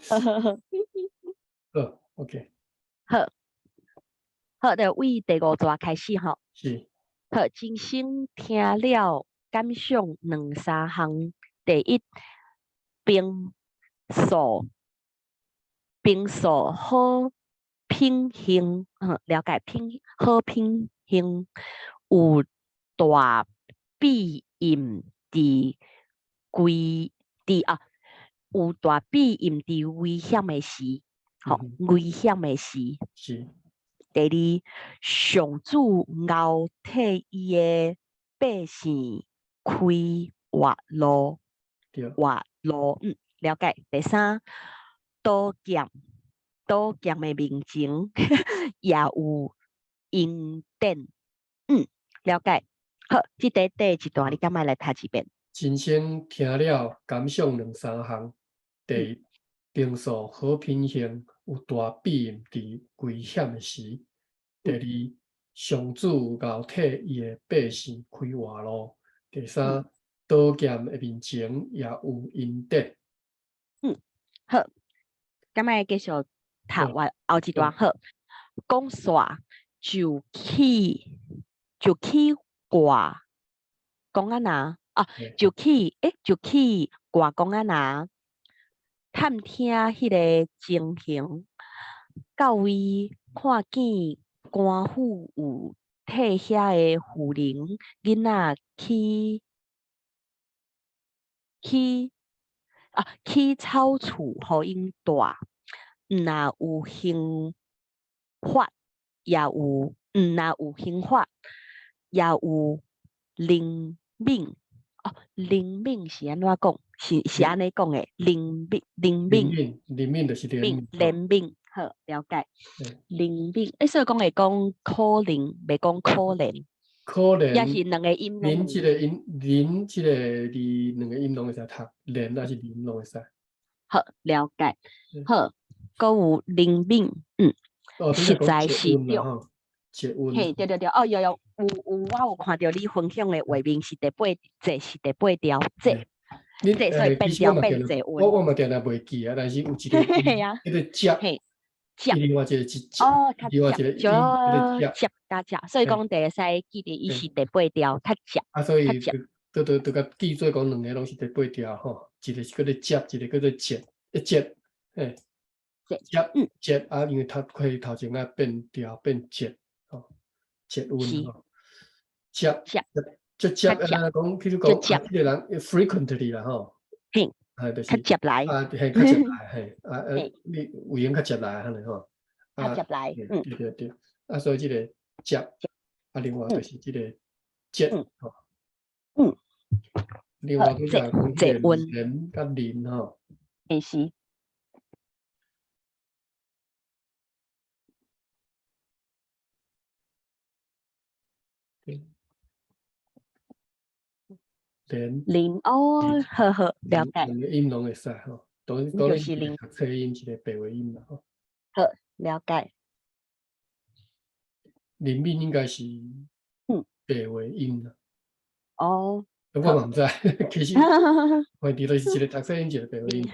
好好好。好，OK。好，好，就對第五段開始吼。是。好，真心聽了感想兩三項。第一，平素平素好品行，了解品好品行有大庇蔭佇危佇啊，有大庇蔭佇危險的時，吼，危險的時。第二，上主𠢕替伊的百姓開活路，活路，了解。第三，刀劍，刀劍的面前也有恩典，了解。好，這塊第一段你敢愛來讀一遍？真心聽了感想兩三項。第一，平素好品行有大庇蔭佇危險的時。第二，上主𠢕替伊的百姓開活路。第三，刀劍的面前也有恩典。好，敢愛繼續讀完後一段？好，講煞就去掛公仔拿啊，就去掛公仔拿探聽彼个情形，到位看見官府有替遐个婦人囡仔起草厝，予𪜶住，毋若有刑法，也有毋若有刑法，也有憐憫。哦，憐憫是按怎講？是按呢講的，憐憫憐憫。憐憫就是憐憫。憐憫，好，了解。憐憫，欸，所以講會講可憐，袂講可憐。可憐。也是兩個音。憐這个音，憐這个字兩个音攏會使讀，憐抑是憐攏會使。好，了解。好，閣有憐憫，實在是對。嘿，對對對，哦，有有有有，我有看著你分享的畫面是第八，這是第八條，這，這所以變調變坐穩。我嘛定定袂記啊，但是有一個，彼个接，接，另外一個是接，哦，另外一個接，接加接，所以講會使記得伊是第八條較接。啊，所以都都都共記做講兩个攏是第八條吼，一個是叫做接，一個叫做接，一接，嘿，接，接啊，因為頭開頭前啊變調變接。接穩吼，接接接啊，講譬如講，這个人 frequently 啦吼，嘿，係就是較接來，啊，嘿，較接來，嘿，啊啊，你有閒較接來按呢吼，較接來，對對對，啊，所以這个接，啊，另外就是這个接，吼，另外閣講這個連佮連吼，會是。連連哦，好好了解。兩个音攏會使吼，當當然是讀冊音，一个白話音啦吼。好，了解。憐憫應該是白話音啦。哦。我嘛毋知，其實反正就是一个讀冊音，一个白話音。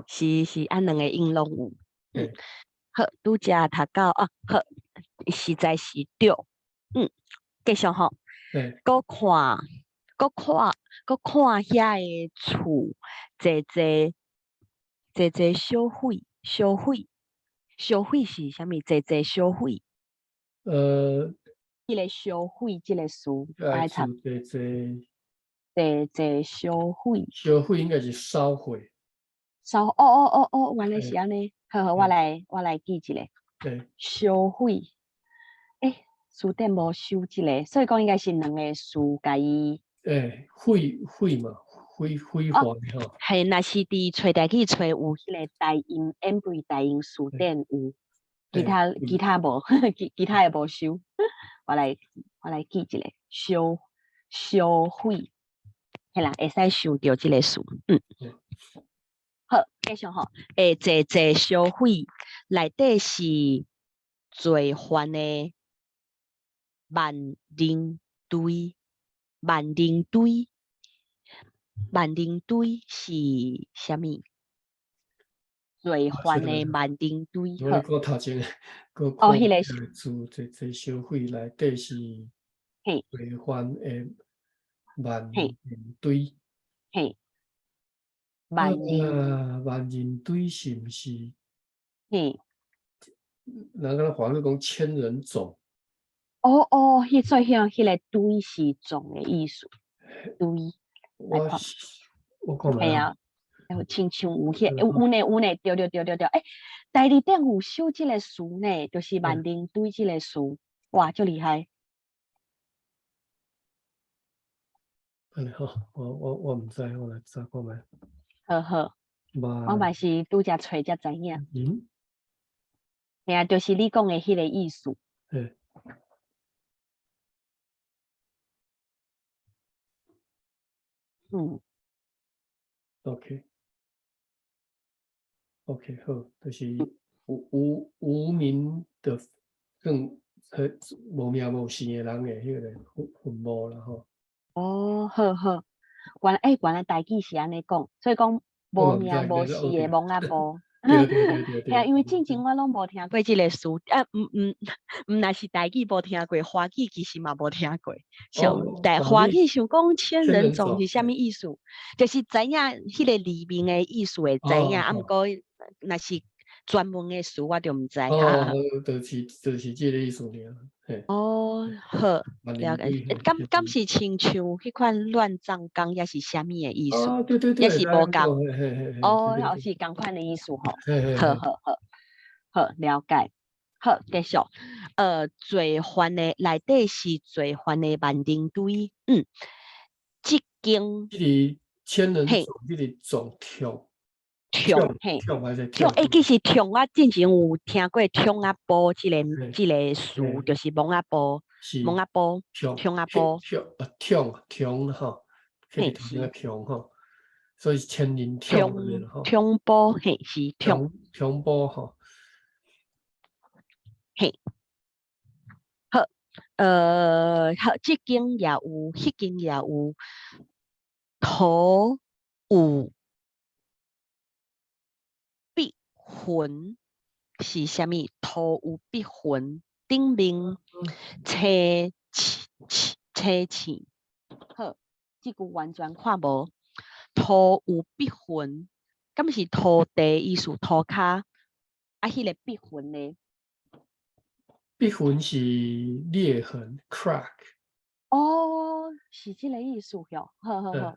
是是，按兩個音攏有。好，拄才讀到啊，好，實在是對。繼續吼。閣看，閣看，閣看遐个厝，濟濟濟濟燒毀，燒毀，燒毀是啥物？濟濟燒毀。這个燒毀這个詞，愛查。濟濟。濟濟燒毀。燒毀應該是燒毀。燒，哦哦哦哦，原來是按呢。好好，我來記一下。燒毀。欸，詞典無收這个，所以講應該是兩個詞共伊。欸，毀毀嘛，毀毀壞吼。嘿，若是佇揣台語揣有彼个台英演背台英詞典有，其他無，其他的無收。我來記一下，燒燒毀，嘿啦，會使想著這个詞，好，繼續吼，欸，濟濟燒毀內底是罪犯的萬人堆，萬人堆，萬人堆是啥物？罪犯的萬人堆。我咧講頭前，哦，彼个字，這小費內底是罪犯的萬人堆。嘿，萬人啊，萬人堆是毋是？嘿，人敢若華語講千人冢。哦哦，彼做響彼个堆是冢的意思，堆。我我看覓啊，親像有彼有有呢有呢，對對對對對，欸，台字典有收這个詞呢，就是萬人堆這個詞，哇，足厲害。按呢好，我毋知，我來查看覓。好好，我嘛是拄才揣才知影。嗯。嘿啊，就是你講的彼個意思。嘿。嗯。 OK。OK，好，就是無名的更無名無姓的人的彼个墳墓啦吼。哦，好好，原來台語是按呢講，所以講無名無姓的墓仔墓。對對對對。嘿啊，因為進前我攏無聽過這个詞，啊，毋若是台語無聽過，華語其實嘛無聽過。像但華語想講千人冢是啥物意思？就是知影彼个字面的意思會知影，啊，毋過若是專門的詞我就毋知。哦，就是這个意思爾。哦，好，了解。敢是親像彼款亂葬崗，抑是啥物的意思？哦，對對對，抑是無仝。哦，是仝款的意思吼。好好好，好了解。好，繼續。罪犯的內底是罪犯的萬人堆。嗯，這間。這个千人冢，這个冢跳。冢嘿，冢欸，其實冢我之前有聽過冢仔埔這個詞，就是墓仔埔，墓仔埔，冢仔埔，冢冢吼，嘿是冢吼，所以千人冢冢埔嘿是冢冢埔吼，嘿，好，好，這間也有，彼間也有，土有痕是啥物？塗有筆痕頂面青青青。好，這句完全看無。塗有筆痕，敢是塗地意思？塗跤啊，彼个筆痕呢？筆痕是裂痕 crack。哦，是這个意思喲。好好好，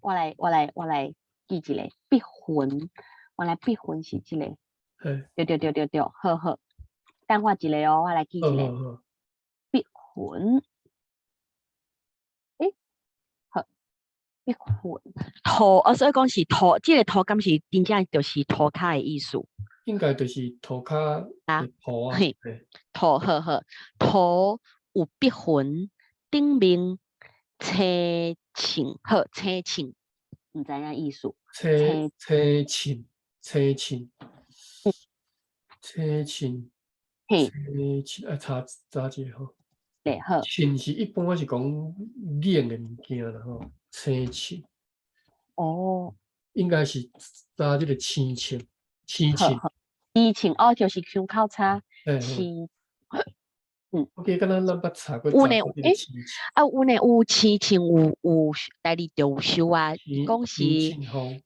我來記一下筆痕。原來筆痕是這个，對對對對對，好好，等我一下哦，我來記一下筆痕，欸，好，筆痕，塗，哦，所以講是塗，這个塗敢是真正就是塗跤的意思？應該就是塗跤啊，塗啊，嘿，塗好好，塗有筆痕，頂面青青，好，青青，毋知影意思。青青青。青青，青青，青青，愛查查一下吼。對，好。青是一般我是講冷的物件啦吼，青青。哦。應該是查這个青青，青青。青青哦，就是胸口差。青。嗯。我記得敢若咱捌查過。有呢，欸，啊有呢，有青青有台字就有收啊，講是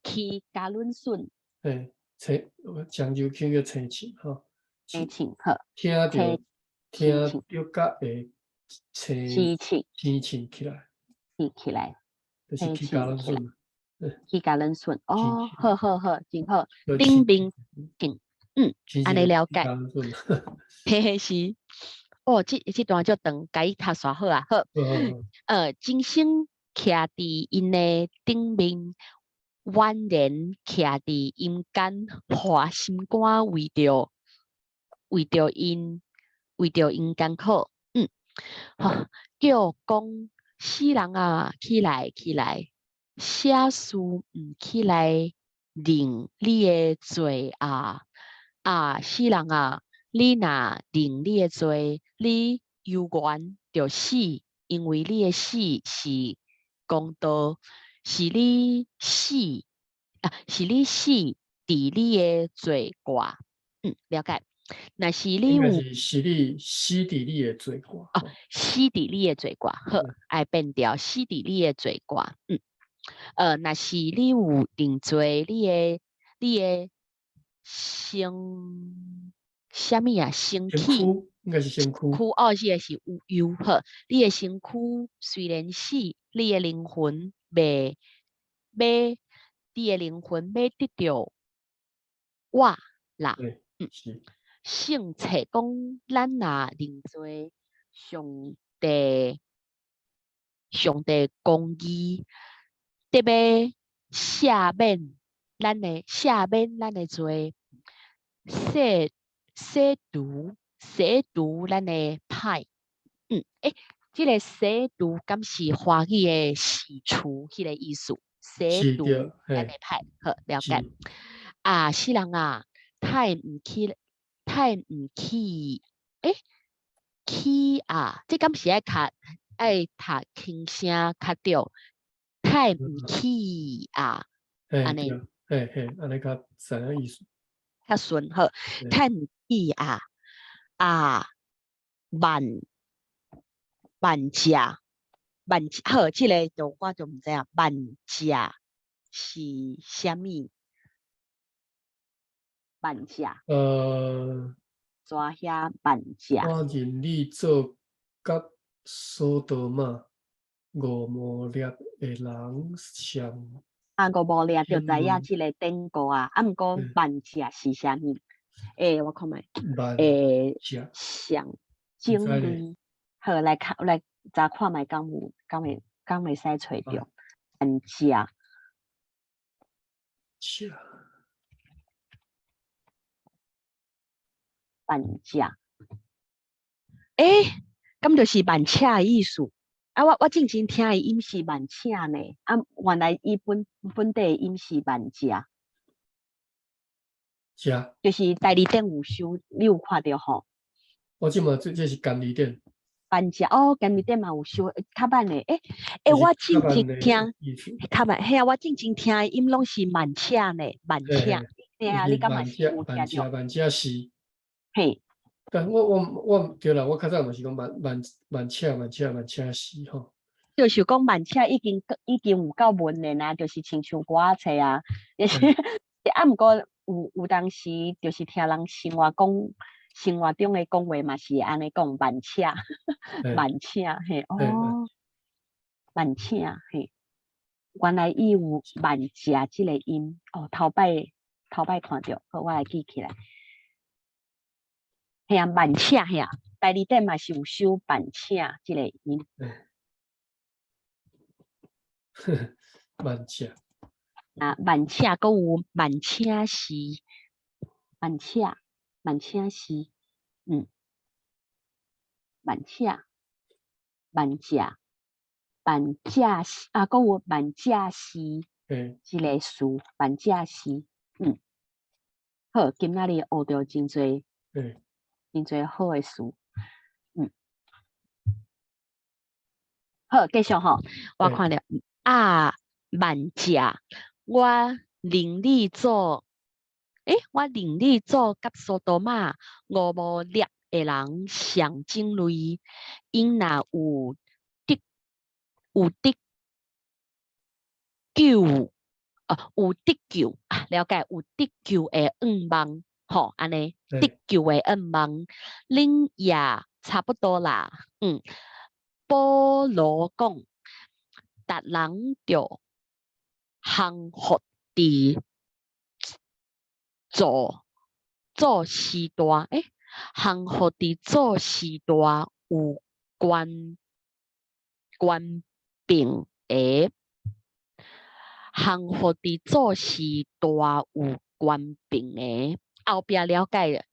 去加仑筍。嘿，青，漳州腔叫青青吼，青青好，聽著聽著甲會青青青起來，起來，就是去加冷筍，去加冷筍哦，好好好，真好，頂面頂，嗯，按呢了解，嘿嘿是，哦，這段足長，共伊讀煞好啊，好，真心徛佇𪜶的頂面。宛然徛佇陰間，破心肝為著𪜶艱苦，嗯，好，叫講死人啊，起來起來，寫書毋起來認你的罪啊！啊，死人啊，你若認你的罪，你猶原著死，因為你的死是公道。是你死啊！是你死，佇你的罪過，了解。若是你應該有是你死佇你的罪過。哦，死佇你的罪過，好，愛變掉死佇你的罪過。若是你有認罪，你的身啥物啊？身身體軀應該是身軀。軀哦，這個是有有好，你的身軀雖然死，你的靈魂袂欲，你的靈魂欲得著活啦。是。聖冊講，咱若認罪，上帝公義得欲赦免咱的罪，洗除咱的歹。這个洗除敢是華語的洗除彼个意思？洗除咱的歹，好，了解。啊，世人啊，刣毋起，刣毋起，起啊，這敢是愛較愛讀輕聲較對，刣毋起啊，按呢。嘿嘿，按呢較知影意思。較順好，刣毋起啊，啊，萬萬食萬好，這个就我就毋知影，萬食是啥物？萬食。蛇遐萬食。我認你做佮所多瑪蛾摩拉的人像。啊，蛾摩拉就知影這个典故啊，啊，毋過萬食是啥物？我看覓。上種類，好，來看來查看覓，敢有敢會使揣著萬食。食。萬食。敢就是萬尺的意思？啊，我進前聽的音是萬尺呢，啊，原來伊本地的音是萬食。食。就是大字典有收，你有看著吼？我這馬這是簡字典。萬食哦，簡字典嘛有收，較慢的。我進前聽較慢，嘿啊，我進前聽的音攏是萬尺呢，萬尺。嘿啊，你敢嘛是有聽著？萬尺是。嘿。但我對啦，我較早嘛是講萬萬萬尺萬尺萬尺是吼。就是講萬尺已經有夠文的啦，就是親像歌仔冊啊，就是啊，毋過有當時就是聽人生活講，生活中的講話嘛是按呢講萬尺，萬尺嘿哦，萬尺嘿，原來伊有萬食這个音哦，頭擺看著，好，我來記起來。嘿啊，萬尺嘿啊，大字典嘛是有收萬尺這个音。萬尺。啊，萬尺閣有萬尺是，萬尺，萬尺是，萬尺，萬食，萬食是，啊，閣有萬食是，這个詞，萬食是，好，今仔日學著真濟，真濟好的詞，好，繼續吼，我看著啊，萬食，我認你做，我認你做佮所多瑪蛾摩拉的人上種類，𪜶若有得救，哦，有得救啊，了解，有得救的願望，吼，按呢，得救的願望，恁也差不多啦，保羅講，逐人著降服佇祖時代，降服佇祖時代有權柄的，降服佇祖時代有權柄的，後壁了解，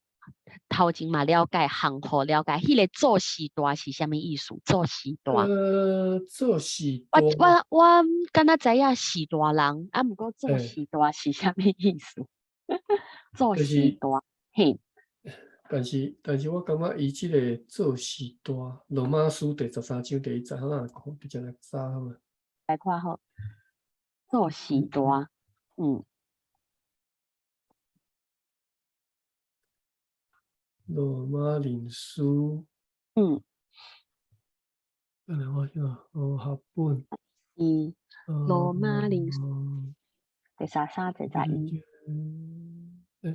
頭前嘛了解，降服了解，彼个祖時代是啥物意思？祖時代。祖時代。我敢若知影序大人，啊，毋過祖序大是啥物意思？祖序大，嘿。但是我感覺伊這个祖序大，羅馬書第13章第1節，咱來看，直接來查好無？來看好，祖序大，羅馬人書，等下我想和合本，羅馬人書第十三節十一。欸，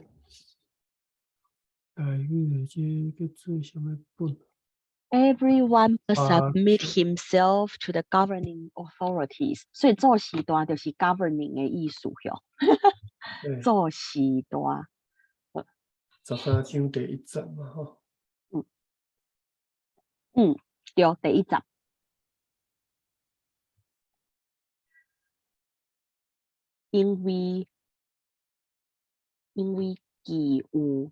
台語的這叫做啥物本？ Everyone must submit himself to the governing authorities。所以做序大就是 governing 的意思喲。做序大。 13章第一節嘛，吼。嗯，對，第一節。因為其有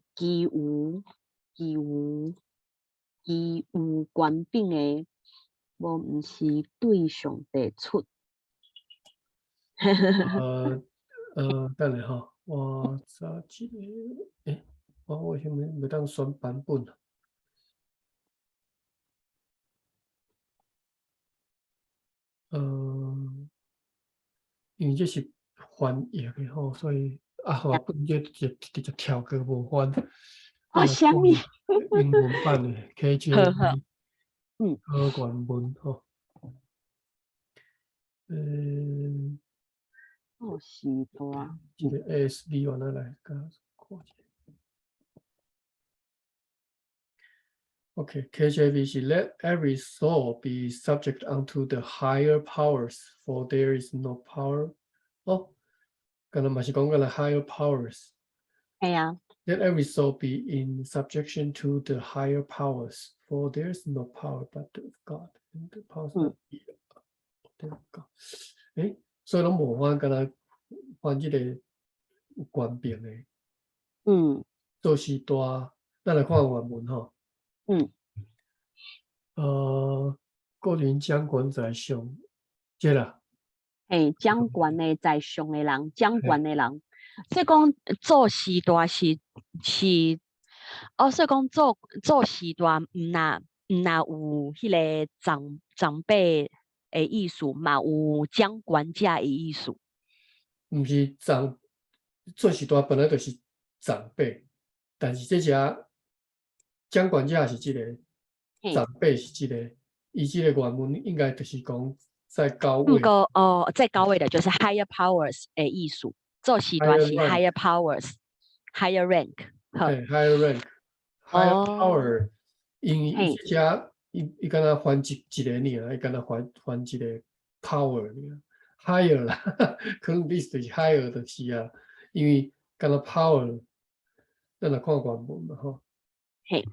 權柄的，無毋是對上帝出。等下吼，我查一下，欸，我為啥物袂當選版本啊？因為這是翻譯的吼，所以啊，和合本這直接跳過無翻。哦，啥物？英文版的 KJV，好好，和原文吼。哦，是大。這個 ASV 我來來共看一下。OK, KJV 是 Let every soul be subject unto the higher powers, for there is no power。哦，敢若嘛是講敢若 higher powers。係啊。 Let every soul be in subjection to the higher powers, for there is no power but of God, and the powers that be of God。欸，所以攏無法敢若翻這個有權柄的。做序大，咱來看原文吼。個人掌權在上，這啦。嘿，掌權的在上的人，掌權的人，所以講做序大是，哦，所以講做序大，毋若有彼個長輩的意思，嘛有掌權者的意思。毋是長，做序大本來就是長輩，但是這隻掌權者是這個，長輩是這個，伊這個原文應該就是講在高位。毋過哦，在高位的就是 higher powers 的意思，做序大是 higher powers，higher rank。對，higher rank，higher power，因為伊這伊敢若翻一個爾，伊敢若翻一個 power 爾，higher 啦，可能意思就是 higher 就是啊，因為敢若 power，咱來看原文嘛吼。嘿。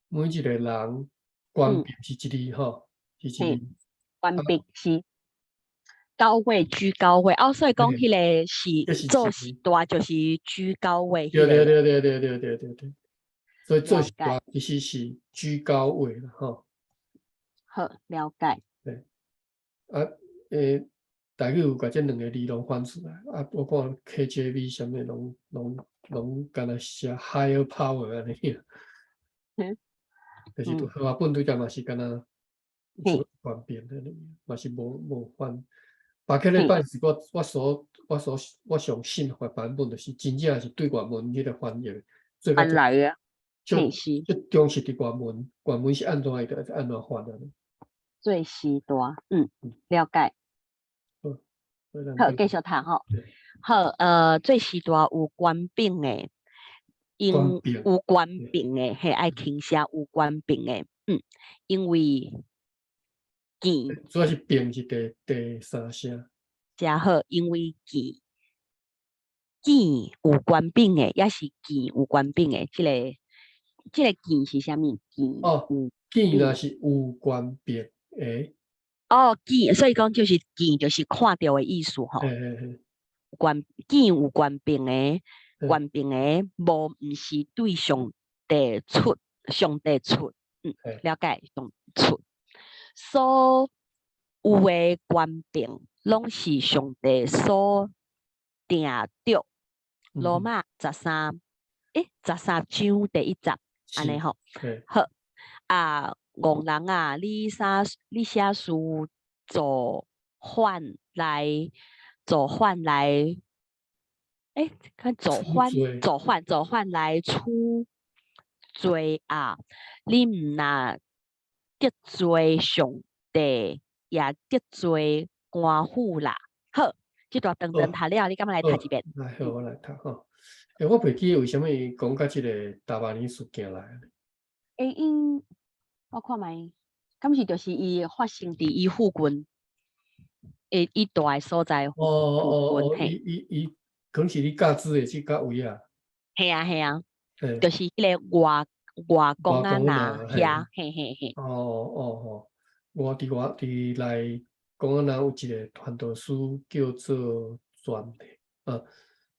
每一個人權柄是一字吼，是一字。權柄是高位居高位，哦，所以講彼個是做序大，就是居高位。對對對對對對對對對。所以做序大其實是居高位啦，吼。好，了解。對。啊，欸，大概有共這兩個字攏翻出來，啊，我看 KJV 啥物攏敢若寫 higher power 按呢。就是和合本對這嘛是敢若有權柄的，嘛是無翻。巴克禮拜是我上信的版本，就是真正是對原文彼個翻譯。翻來的。就忠實佇原文，原文是按怎伊就按怎翻的。做序大，了解。好，繼續讀吼。好，做序大有權柄的，因有權柄的，嘿，愛輕寫有權柄的，因為見，主要是柄是第三聲。誠好，因為見有權柄的，抑是見有權柄的，這個見是啥物？見哦，見若是有權柄的。哦，見，所以講就是見，就是看著的意思吼。見有權柄的，權柄的，無毋是對上帝出，上帝出，了解上出。所有的權柄，攏是上帝所定著。羅馬十三，欸，13章第一節，按呢吼。好，啊，戇人啊，你寫書造反來，造反來。欸，看造處反罪造反造反來處罪啊！你毋若得罪上帝，也得罪官府啦。好，這段長長讀了，你敢欲來讀一遍？來，好，我來讀吼。欸，我袂記得為啥物講到這個達馬尼事件來。欸，𪜶我看覓，敢是就是伊發生佇伊附近，欸，伊住的所在哦哦哦，附近，伊伊伊，可能是你教子的這個位啊。嘿啊嘿啊，就是彼个外外公仔那遐，嘿嘿嘿。哦哦哦，我佇我佇內公仔那有一个傳道師叫做全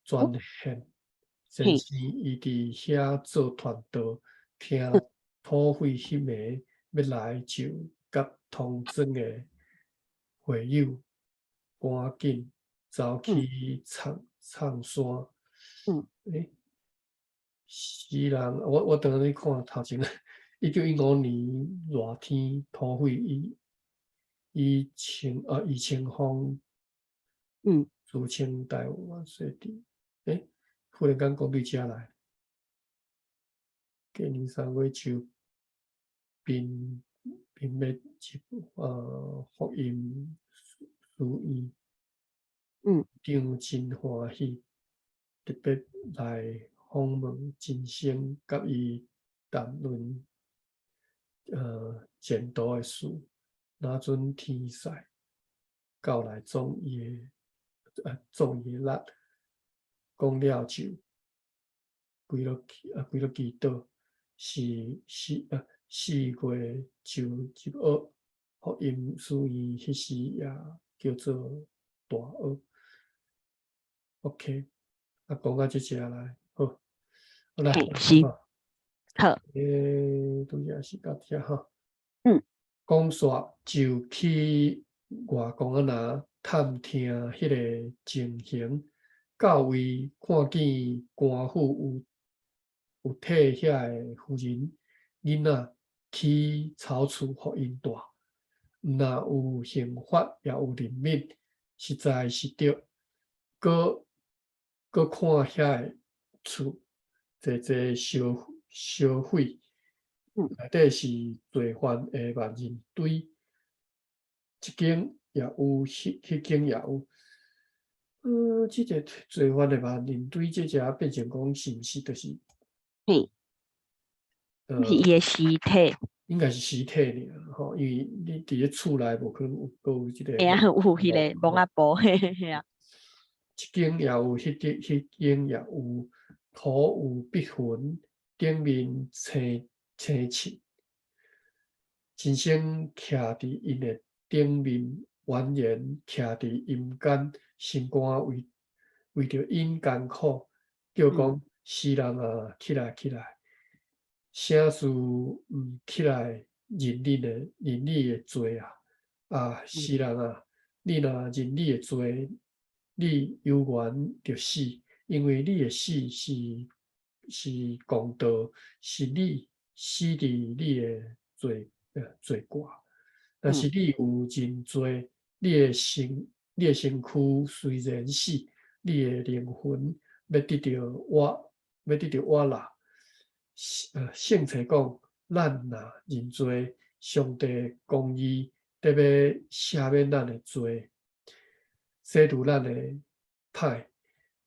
全憲先生，伊佇遐做傳道，聽土匪彼暝欲來就佮同庄的會友趕緊走去藏藏山。欸，死人！我當咧看頭前，1915年熱天，土匪以以清啊以清風，自稱台灣說佇，欸，忽然間講對遮來，過年三月就邊邊欲入福音書院，長真歡喜，特別來訪問真生，佮伊談論前途的事。若陣天使到來總伊的總伊的力，講了就規落去啊，規落祈禱，是四啊4月就入學福音書院，彼時也叫做大學。OK，啊，講到這遮來，好，好來，是，好。欸，拄才是到遮吼。講煞就去外公仔那探聽彼个情形，到位看見官府有替遐个婦人囡仔起草厝予𪜶住，毋若有刑罰，也有憐憫，實在是著。閣閣看遐个厝濟濟燒燒毀，內底是罪犯的萬人堆，這間也有，彼彼間也有。這个罪犯的萬人堆，這只變成講是毋是就是？是伊的屍體。應該是屍體爾吼，因為你佇咧厝內無可能有閣有這個。嘿啊，有彼个墓仔布，嘿嘿嘿啊。這間也有，彼間彼間也有，塗有碧雲，頂面青青漆，真生徛佇𪜶的頂面，蜿蜒徛佇陰間，心肝為為著𪜶艱苦，叫講死人啊，起來起來！啥事毋起來認恁的認你的罪啊？啊，死人啊！你若認你的罪，你猶原著死，因為你的死是是公道，是你死佇你的罪罪過。但是你有認罪，你的身軀雖然死，你的靈魂欲得著活，欲得著活啦。聖冊講，咱若認罪，上帝公義得欲赦免咱的罪，洗除咱的歹。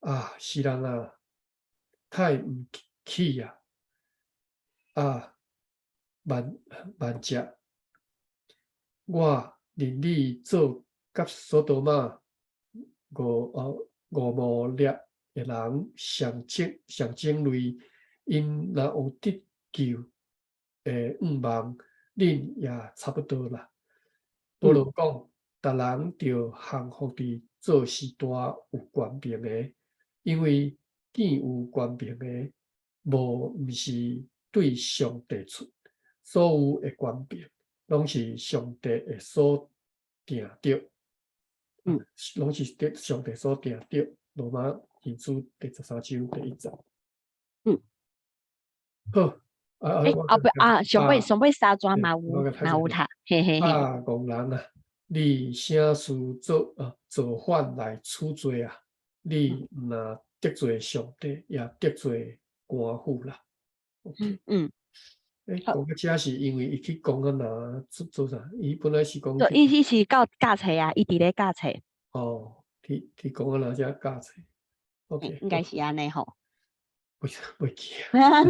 啊，死人啊，太毋起啊！啊，萬萬只，我認你做佮所多瑪蛾摩拉的人上種上種類，𪜶若有得救的願望，恁也差不多啦。保羅講，逐人著降服佇做時大有權柄的，因為見有權柄的，無毋是對上帝出，所有的權柄攏是上帝的所定著，攏是得上帝所定著。羅馬人書第13章第1節。好，啊欸，後壁啊，上尾上尾三段嘛有嘛有讀，嘿嘿嘿。啊，戇人啊，你啥事做啊造反來處罪啊？你毋若得得罪上帝，也得罪官府啦。OK，欸，好。講到遮是因為伊去講啊若做做啥？伊本來是講對，去伊是到教冊啊，伊佇咧教冊。哦，去講啊若遮教冊。OK，應該是按呢吼。袂記啊。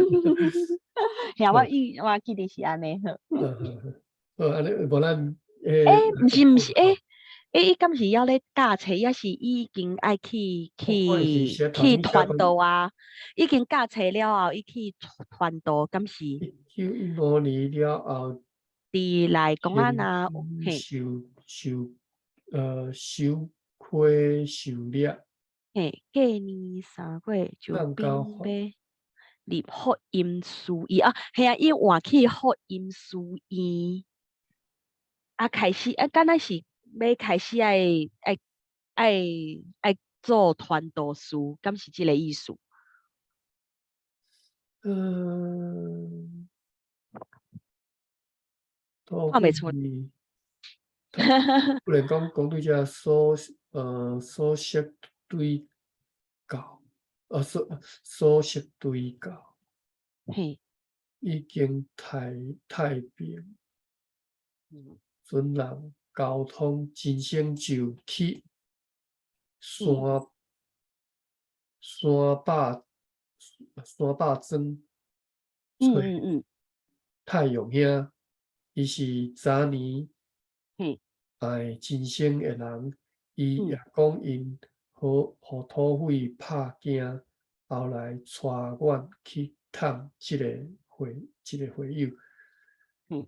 嚇，我記得是按呢好。好，按呢無咱欸，毋是毋是，欸，欸，伊敢是猶咧教冊，抑是已經愛去傳道啊？已經教冊了後，伊去傳道，敢是？1915年了後，佇來講啊若嘿。受虧受掠。嘿，過年3月就放準到法備入福音書院啊，嘿啊，伊換去福音書院。啊，開始啊，敢若是欲開始愛做傳道士，敢是這个意思？看袂出。不能講講對這所識對教，所識對教，已經太平，准人交通真生就去山霸莊找太陽兄，伊是早年愛真生的人，伊也講𪜶予土匪拍驚，後來帶阮去探這個會友。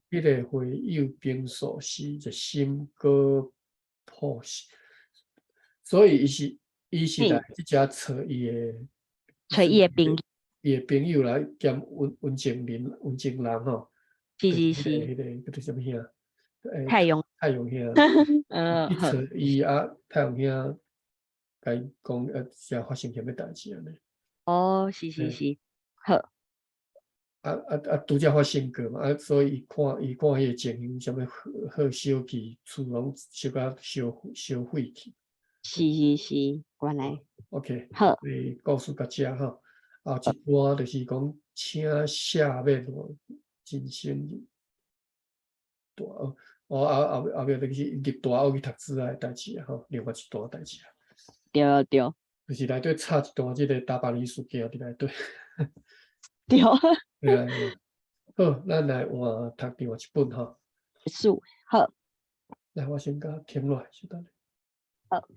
彼个會友平素是熱心閣樸實，所以伊是來這遮揣伊的揣伊的朋友，伊的朋友來兼溫情人吼，彼个叫做啥物兄？太陽太陽兄，去揣伊啊，太陽兄共伊講啊，遮發生啥物代誌按呢？哦，是是是，好。啊，拄才發生過嘛，啊，所以伊看彼個情形，啥物好燒去，厝攏燒甲燒燒毀去。是是是，原來。 OK，好。所以故事到遮吼，後一段就是講請赦免吼，真生大學，哦啊後後壁就是入大學去讀書的代誌啊吼，另外一段代誌啊。對對。就是內底插一段這個大巴黎事件佇內底。對。對啊，好，咱來換讀另外一本吼。書，好。來，我先共停落來，稍等。好。